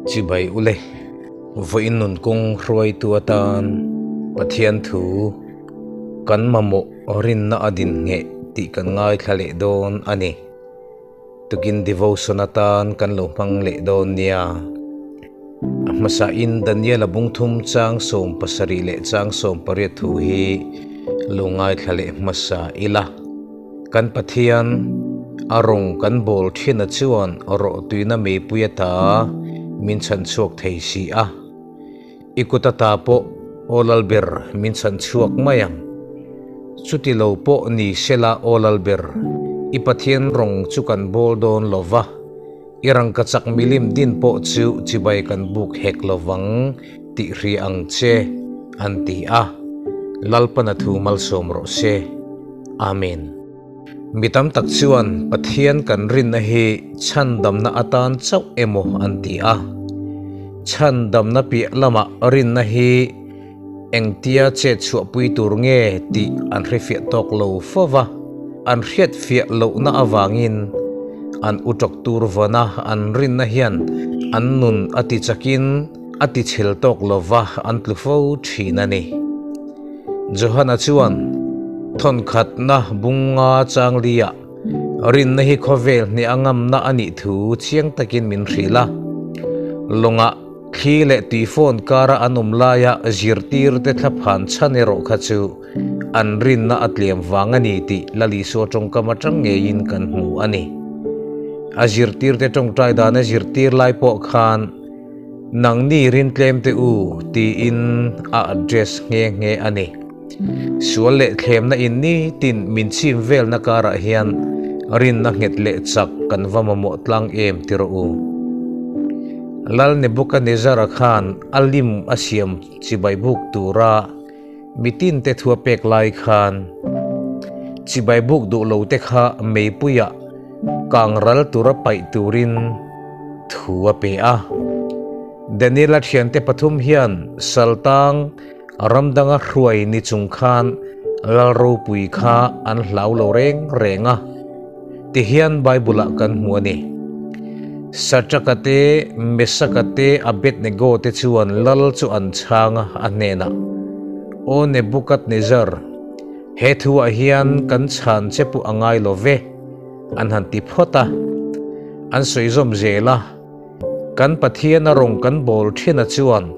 Chibai ule, vawiin nun kawng hruaitu atan Pathian thu kan mamawh rinna a din ngheh tih kan ngaithla leh dawn a ni. Tukin devotion atan kan lo hmang leh dawn nia. A hmasain Daniela bungthum chang 70 leh chang 18 thu hi lo ngaithla leh hmasa ila. Kan Pathian a rawng kan bawl thin a chuan rawh tuina meipui ata min chhan chhuak thei si a. I kut ata pawh aw lal ber min chhan chhuak mai ang. Chuti lo pawh ni sela aw lal ber, i Pathian rawng chu kan bawl dawn lo va, i rangkachak milim din pawh chu chibai kan buk hek lo vang tih hria ang che, an ti a. Lalpana thu malsawm rawh se. Amen. Mi tam tak chuan Pathian kan rinna hi chhandamna atan chauh emaw an ti a. Chhandamna piah lamah rinna hi engtia chet chhuahpui tur nge tih an hrefiah tawk lo fo va, an hriatfiah lohna avangin an utawk tur vana an rinna hian an nun a tichakin a tichhel tawk lo va an tlu fo thin a ni. Johana chuan thawnkhatna bunga changlia rinna hi khawvel hne a ngamna a nih thu chiang takin min hrilh a. Lawngah thli leh tuifawn kara an awm laia zirtirte thlaphan chhan erawh kha chu an rinna a tlem vang a ni tih Lalisua tawngkam atang ngeiin kan hmu a ni. A zirtirte tawngtai dan a zirtir lai pawh khan Nangni rintlem te u tiin a address nghe nghe a ni. Sual leh thlemna in nitin min chim velna karah hian rinna nghet leh chak kan va mamawh tlang em ti rawh u. Lal Nebuchadnezzar-a khan a lim a siam chibai buk tura mitin te thu a pek lai khan chibai buk duh lo te kha meipuiah kang ral tura paih turin thu a pe a. Daniela thiante pathum hian saltang ramdanga hruai ni chung khan lal ropui kha an hlau lo reng reng a. Tihian Bible-ah kan hmu a ni. Sadraka te, Mesaka te, Abednego te chuan lal chu an chhang a, a hnenah, Aw Nebukadnezzar, he thuah hian kan chhan che pawh a ngai lo ve, an han ti phawt a. An sawi zawm zel a, Kan Pathian a rawng kan bawl thin a chuan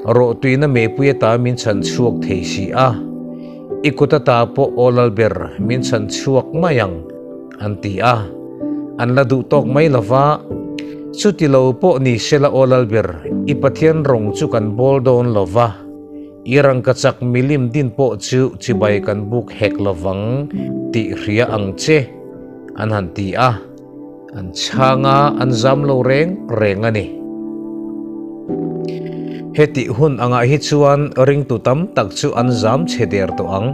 rawh tuina meipui ata min chhan chhuak thei si a, i kut ata pawh aw lal ber min chhan chhuak mai ang, an ti a. An la duh tawk mai lo va, chuti lo pawh ni sela aw lal ber, i Pathian rawng chu kan bawl dawn lo va, i rangkachak milim din pawh chu chibai kan buk hek lo vang tih hria ang che, an han ti a. An chhang a, an zam lo reng reng a ni. Hetih hun angah hi chuan ringtu tam tak chu an zam chhe der tawh ang.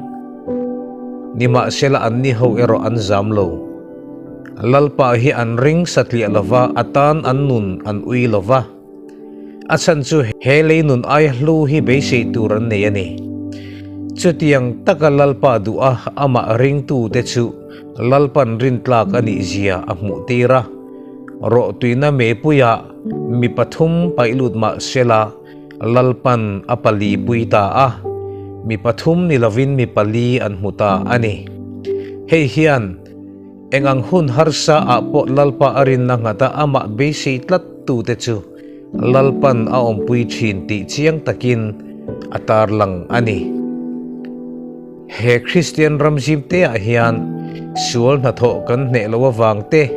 Nimahsela an ni ho erawh an zam lo. Lalpa hi an ring satliah lova, a tan an nun an ui lova. A chhan chu he lei nun ai hlu hi beisei tur an nei a ni. Chutiang taka Lalpa duh a, amah ringtute chu Lalpan rintlak a nih zia a hmuh tir a. Rawh tuina meipuiah mi pathum paih lut mah sela Lalpan a pali pui ta a, mi pathum ni lovin mi pali an hmu ta a ni. Hei hian Eng ang hun harsa ah pawh Lalpa a rinna nghat a amah beisei tlat tute chu Lalpan a awmpui thin tih chiang takin a tarlang a ni. He Kristian ram zim te ah hian sual hnathawh kan hneh lo avang te,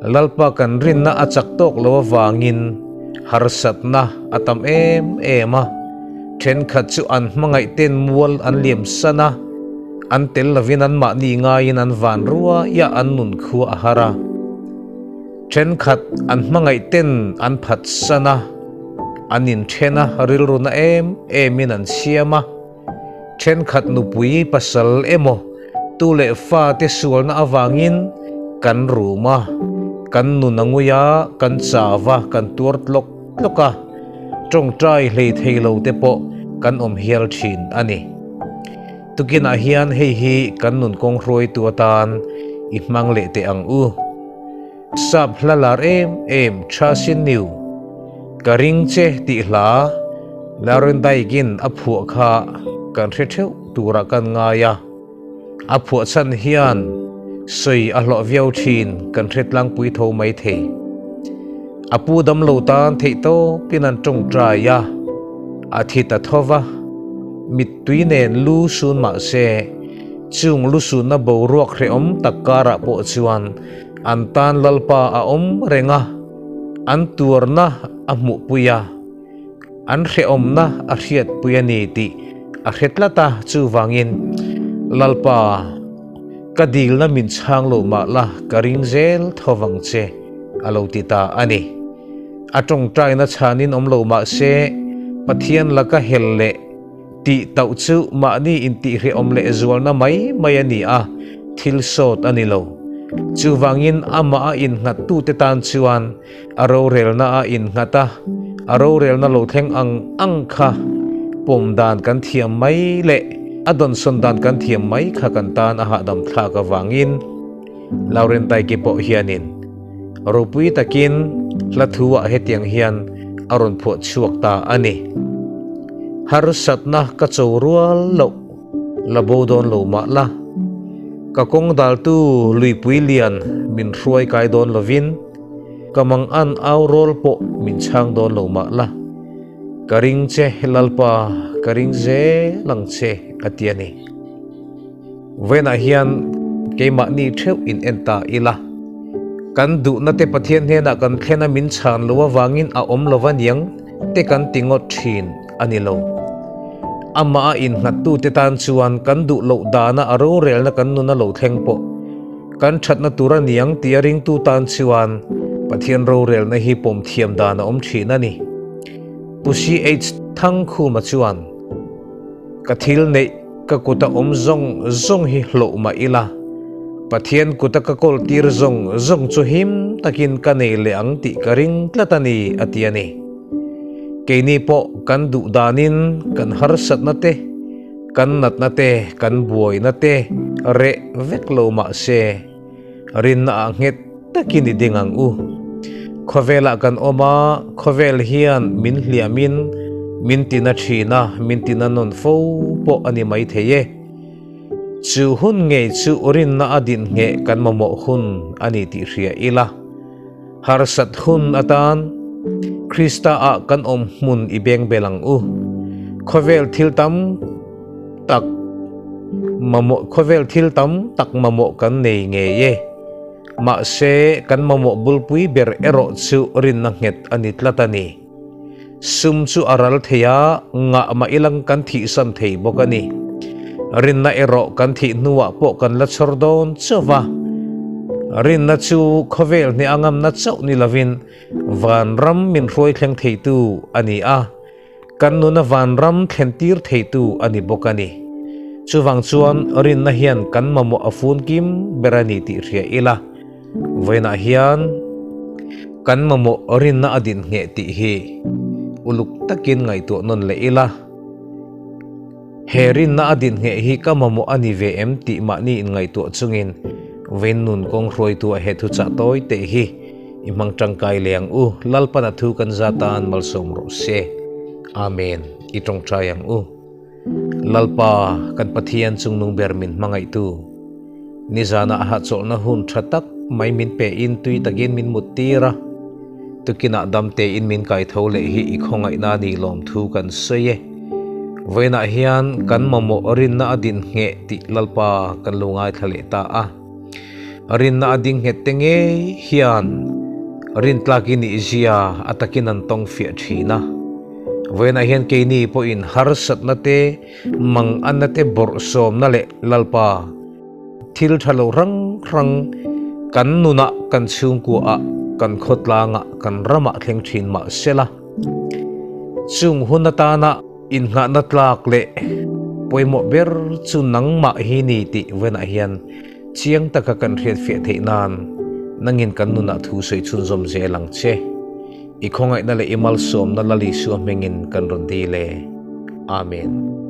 Lalpa kan rinna a chak tawk lo avangin harsatna a tam em em a, thenkhat chu an hmangaih ten mual an liam san a, An tel lovin anmahni ngaiin an van ruaia an nun khua a har a. Thenkhat an hmangaih ten an phatsan a, an inthen a, rilruna em emin an siam a. Thenkhat nupui pasal emaw tu leh fate sualna avangin kan rum a, kan nun a ngui a, kan chau a, kan tuar tlawk tlawk a, tawngtai hlei thei lo te pawh kan awm hial thin a ni. Tukinah hian hei hi kan nun kawng hruaitu atan i hmang leh teh ang u. Sap hla lar em em Trasin New. Ka ring che tih hla Lauren Daikin a phuah kha kan hre theuh turah kan ngai a. A phuah chhan hian sawi a hlawh viau thin kan hre tlangpui tho mai thei. A pu damlo tan theih tawpin an tawngtai a, a thi ta tho va, mittui nen lu sun mah se, chung lu sunna boruak hrehawm tak karah pawh chuan an tan Lalpa a awm reng a, an tuarna a hmuhpui a. An hrehawmna a hriatpui a ni tih a hre tlat a, chuvangin, Lalpa, ka dilna min chhang lo mah la, ka ring zel tho vang che, a lo ti ta a ni. A tawngtaina chhanin awm lo mah se, Pathian laka hel leh tih tauh chu mahni intihhrehawm leh zualna mai mai a ni a, thil sawt a ni lo. Chuvangin amah a innghattute tan chuan A rorelna a innghat a, a rorelna lo thleng ang ang kha pawm dan kan thiam mai leh a dawnsawn dan kan thiam mai kha kan tan a hahdam thlak avangin Lauren Taiki pawh hianin ropui takin hla thu ah hetiang hian a rawn phuah chhuak ta a ni. Harsatna ka cho rual loh la bo dawn lo mah la, ka kawng daltu luipui lian min hruai kai dawn lovin, Ka mang an au rawl pawh min chhang dawn lo mah la, ka ring che Lalpa, ka ring zel ang che a ti a ni. Vawiinah hian keimahni theuh in en ta ila, kan duhna te Pathian hnenah kan thlen a min chhan lo avangin a awm lo va niang te kan ti ngawt thin a ni lo. Amah a innghattute tan chuan kan duh loh dana a rorelna kan nuna lo thleng pawh Kan thatna tur a niang tia ringtu tan chuan Pathian rorelna hi pawm thiam dan a awm thin a ni. Pu CH Thangkhuma chuan, Ka thil neih ka kuta awm zawng zawng hi hlauh mah ila, Pathian kuta ka kawl tir zawng zawng chu him takin ka nei leh ang tih ka ring tlat a ni, a ti a ni. Keini pawh kan duh danin kan harsatna te, Kan natna te, kan buaina te reh vek lo mah se, rinna ah nghet takin i ding ang u. Khawvelah kan awm a, khawvel hian min hliamin min tina thin a, min tina nawn fo pawh a ni mai thei e. Chu hun ngei chu rinna a din ngheh kan mamawh hun a ni tih hria ila. Harsat hun atan Krista ah kan awm hmun i beng bel ang u. Khawvel thil tam tak mamawh khawvel thil tam tak mamawh kan nei ngei e. Mahse kan mamawh bulpui ber erawh chu rinna nghet a ni tlat a ni. Sum chu a ral thei a, ngah mah ilang kan thihsan thei bawk a ni. Rinna erawh kan thih hnuah pawh kan la chhawr dawn chauh va. Rinna chu khawvel hne a ngamna chauh ni lovin vanram min hruai thleng theitu a ni a, kan nuna vanram thlen tir theitu a ni bawk a ni. Chuvang chuan rinna hian kan mamawh a fun kim ber a ni tih hria ila. Vawiinah hian kan mamawh rinna a din ngheh tih hi uluk takin ngaihtuah nawn leh ila, he rinna a din ngheh hi ka mamawh a ni ve em tih mahni inngaihtuah chungin vawiin nun kawng hruaitu a he thuchah tawi teh hi i hmang tangkai leh ang u. Lalpan a thu kan za tan malsawm rawh se. Amen. I tawngtai ang u. Lalpa, kan Pathian chungnung ber min hmangaihtu, nizanah hahchawlhna hun tha tak mai min pein tui takin min mut tir a, tukinah dam tein min kai tho leh hi i khawngaihna ni lawmthu kan sawi e. Vawiinah hian kan mamawh rinna a din ngheh tih Lalpa kan lo ngaithla leh ta a. Rinna a ding nghet te ngei hian rintlakin i zia a takin an tawng fiah thin a. Vawiinah hian keini pawhin harsatna te, manganna te bawrhsawmna leh Lalpa thil tha lo hrang hrang kan nunah, kan chhungkuaah, kan khawtlangah, kan ramah thleng thin mah sela, chung hun atana innghahna tlak leh pawimawh ber chu nangmah hi ni tih vawiinah hian chiang taka kan hriatfiah theih nan nangin kan nunah thu sawi chhunzawm zel ang che. I khawngaihna leh i malsawmna Lal Isua hmingin kan rawn dil e. Amen.